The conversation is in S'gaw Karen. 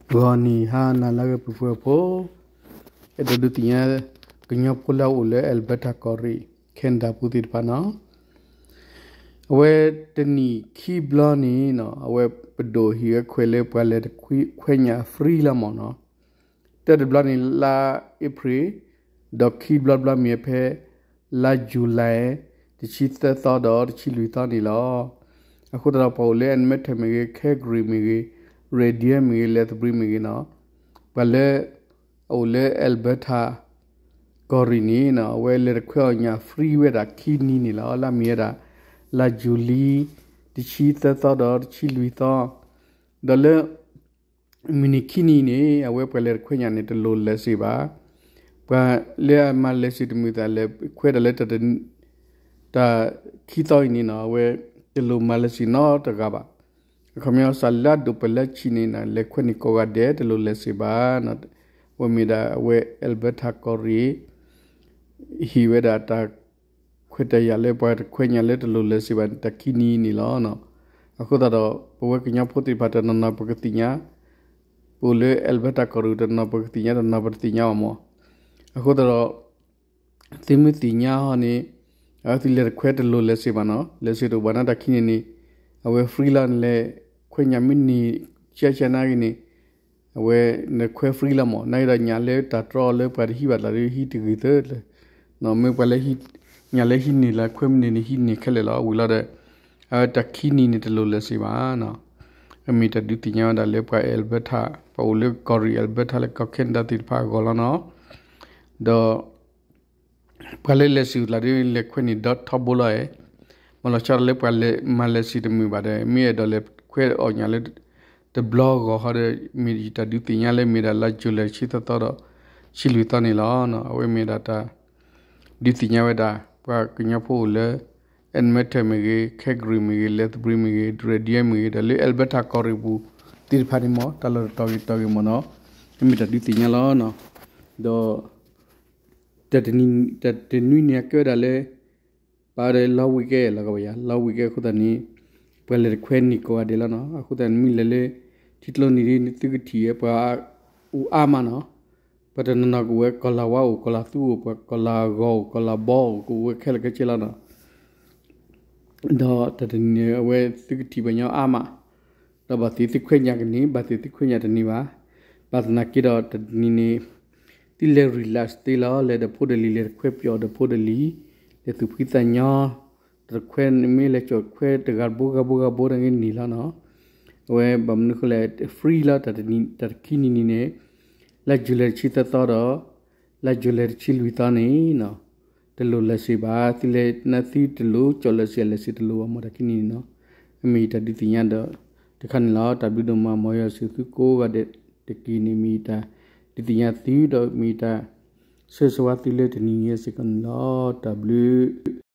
ဂီၤနံၤဟါနၤလၢအဂ့ၤ ပုၢ်ဖိဝဲၢ်ဖိ, အဲၣ်ဒိးဒုးသ့ၣ်ညါ ကညီဖိလၢအအိၣ်လၢ Alberta ကီၢ်ရ့ၣ် Canada ပူၤသ့ၣ်တဖၣ်န့ၣ်, အဝဲတနံၣ်ခံဘျီန့ၣ် အဝဲပဒိၣ်ဟ့ၣ်ဝဲခွဲးလၢပှၤလဲၤတခွဲညၣ် free လီၤမၢ်န့ၣ်, တၢ်တဘျီန့ၣ်လါအ့ဖြ့ၣ်, ဒီးခံဘျီတဘျီမ့ၢ်ဖဲ လါယူၤလံ တဆံသၢသီဒီးတဆံလွံၢ်သီန့ၣ်လီၤ. အဃိသတးဒီး ပှၤအိၣ်လၢ Edmonton မ့ၢ်ဂ့ၤ, Calgary မ့ၢ်ဂ့ၤ, Radnor မ့ၢ်ဂ့ၤ, Lethbridge မ့ၢ်ဂ့ၤန့ၣ်, ပှၤလၢအအိၣ်လၢ Alberta ကီၢ်ရ့ၣ်န့ၣ် အဝဲလဲၤတခွဲအီၣ်ညၣ် free ဝဲဒၣ်ခံနံၤန့ၣ်လီၤ. လၢအမ့ၢ်ဝဲဒၣ် လါယူၤလံ တဆံသၢသီဒီးတဆံလွံၢ်သီ, ဒီးလၢ မုၢ်နံၤခံနံၤန့ၣ် အဝဲပှၤလဲၤတခွဲညၣ်န့ၣ် တလိၣ်လဲၤစ့ၢ်ဘၣ်. ပှၤလၢအမၤလဲၤစ့ၢ်တမုာ်သး လဲၤခွဲဒၣ်လၢ တၢ်ခံသီအံၤန့ၣ်န့ၣ် အဝဲတလိၣ်မၤလဲၤစ့ၢ်နီတဂၤဘၣ်. အခီပညီ စးလၢအဒိၣ်ပလၢဆံးန့ၣ် လဲၤခွဲန့ၣ်ကိးဂၤဒဲး တလိၣ်လဲၤစ့ၢ်ဘၣ်. အဝဲမ့ၢ်ဒၣ်အဝဲ Alberta ကီၢ်ရ့ၣ် ဟ့ၣ်ဝဲဒၣ်တၢ်ခွဲးတၢ်ယာ်လၢပှၤတခွဲညၣ်လၢတလိၣ်လဲၤစ့ၢ်ဘၣ် တၢ်ခံနံၤန့ၣ်လီၤ. အဃိသတးဒီး ပဝဲကညီဖိသ့ၣ်တဖၣ်တနီၤနီၤပကသ့ၣ်ညါ, ပအိၣ်လၢ Alberta ကီၢ်ရ့ၣ်တနီၤပကသ့ၣ်ညါ တနီၤပတသ့ၣ်ညါဘၣ်မၢ်. အဃိသတးဒီး သုမ့ၢ်သ့ၣ်ညါဟီန့ၣ် အဝဲသုလဲၤတခွဲတလိၣ်လဲၤစ့ၢ်ဘၣ်န့ၣ်, လဲၤစ့ၢ်တအိၣ်ဘၣ်န့ၣ် တၢ်ခံနံၤန့ၣ် အဝဲ free လီၤ. နလဲၤခွဲညၣ်မ့ၢ်န့ၢ် ကၠၢကၠၢနာ်ဂ့ၤန့ၣ် အဝဲနခွဲ free လီၤမၢ်. နာ်ဂ့ၤဒီးညၣ်လၢတၢ်တြီအီၤလၢပှၤတဟံးဘၣ်တၢ်ဒီး ဟံးတဂ့ၤသၢလၢာ်, မ့ၢ်ပှၤလၢ ညၣ်လၢဟံးန့ၢ်လၢခွဲမ့ၢ်န့ၢ်န့ၣ် ဟံးန့ၢ်ခဲလၢာ်လီၤ. ဝံၤလီၤဒီး အဝဲတၢ်ခံနံၤန့ၣ်တလိၣ်လဲၤစ့ၢ်ဘၣ်. အမ့ၢ်တၢ်ဒုးသ့ၣ်ညါဝဲဒၣ်လၢပှၤ Alberta ပှၤအိၣ်လၢကီၢ်ရ့ၣ် Alberta လၢကီၢ် Canada သ့ၣ်တဖၣ်အဂီၢ်လီၤန့ၣ်, ဒီး ပှၤလၢလဲၤစ့ၢ်အိၣ်တကျါဒီး လဲၤခွဲန့ၣ်ဒီးထီဘိလီၤ. မ့ၢ်လီၤဆီဒီးလၢပှၤမၤလဲၤစ့ၢ်တမုာ်ဘၣ်ဒီး မ့ၢ်အဲၣ်ဒိးလဲၤခွဲအီၣ်ညၣ်လၢ တဘျီဂီၤဟီဒီး မ့ၢ်ယတၢ်ဒုးသ့ၣ်ညါလၢမ့ၢ်ဒၣ်လါယူၤလံ တဆံသၢသီဒီး တဆံလွံၢ်သီန့ၣ်လီၤ. အဝဲမ့ၢ်ဒၣ်တၢ်ဒုးသ့ၣ်ညါဝဲဒၣ် ပှၤကညီဖိအိၣ်လၢ Edmonton မ့ၢ်ဂ့ၤ, Calgary မ့ၢ်ဂ့ၤ, Lethbridge မ့ၢ်ဂ့ၤ, Radnor မ့ၢ်ဂ့ၤ, ဒီးလၢ Alberta ကီၢ်ရ့ၣ်ပူၤသ့ၣ်တဖၣ်န့ၣ်မၢ် တၢ်လီၢ်တတီၤဂ့ၤတီၤဂ့ၤမၢ်န့ၣ်, မ့ၢ်တၢ်ဒုးသ့ၣ်ညါလီၤ. ဒီး တၢ်တနွံန့ၣ် အကဲဝဲဒၣ်လၢ ပာ်ဒီး long weekend လီၤကဘၣ်ယၤ long weekend အဃိသတးန့ၣ် ပှၤလဲၤတခွဲန့ၢ်ကိးဂၤဒဲးလီၤန့ၣ်. အဃိသတးန့ၣ် မ့ၢ်လဲၤလၢ ထံကျိနံၤဒီး သုကထံၣ်ဝဲ ပှၤအိၣ်အါမးန့ၣ်, ပှၤတနီၤနီၤကအိၣ်ဝဲ ကီၢ်လၤဝါအိၣ်, ကီၢ်လၤသူအိၣ်, ပှၤကီၢ်လၤအဂီၤအိၣ်, ကီၢ်လၤဘီအိၣ်, ကအိၣ်ဝဲခဲလၢာ်ခဲဆ့လီၤန့ၣ်. ဒီးတၢ်တနံၤန့ၣ် အဝဲသုကထံၣ်ပှၤညီအါမး, ဒီးဘၣ်သ့ၣ်သုခွဲညၣ်ကန့ၢ်, ဘၣ်သ့ၣ်သုခွဲညၣ်တန့ၢ်ဘၣ်. ဘၣ်သနာ်က့ဒီး တၢ်တနံၤန့ၣ် သုလဲၤ relax သ့လီၤ. လဲၤဒီးဖိဒီးလံၤ, လဲၤတခွဲပျီဒီးဖိဒီးလံၤ, လဲၤသူၣ်ဖှံသးညီ, တခွဲမ့ၢ်လဲၤကၠီၣ်ခွဲတဂၤတဘိဂၤဘိဂၤဘိတဂ့ၤန့ၣ်လီၤန့ၣ်. အဝဲဘၣ်မနုၤဃိလဲၣ် free လီၤ. တၢ်တနံၤ တၢ်တခံနံၤန့ၣ်န့ၣ် လါယူၤလံ တဆံသၢသီဒီး လါယူၤလံ တဆံလွံၢ်သီန့ၣ် တလိၣ်လဲၤစ့ၢ်ဘၣ်. သုလဲၤနသုတလိၣ်ကၠီၣ်လဲၤစ့ၢ် လဲၤစ့ၢ်တလိၣ်ဘၣ်မၢ် တၢ်ခံနံၤန့ၣ်န့ၣ်. အမ့ၢ်ယတၢ်ဒုးသ့ၣ်ညါဒီး တခါန့ၣ်လီၤ. တၢ်ဘျုးဒိၣ်မး မ်ယွၤဆိၣ်ဂ့ၤသုကိးဂၤဒဲးတက့ၢ်န့ၣ် မ့ၢ်ယတၢ်ဒုးသ့ၣ်ညါသုဒီး မ့ၢ်ယတၢ်ဆၢဂ့ၤဆၢဝါသုလၢတနံၤညါစ့ၢ်ကီးန့ၣ်လီၤ. တၢ်ဘျုး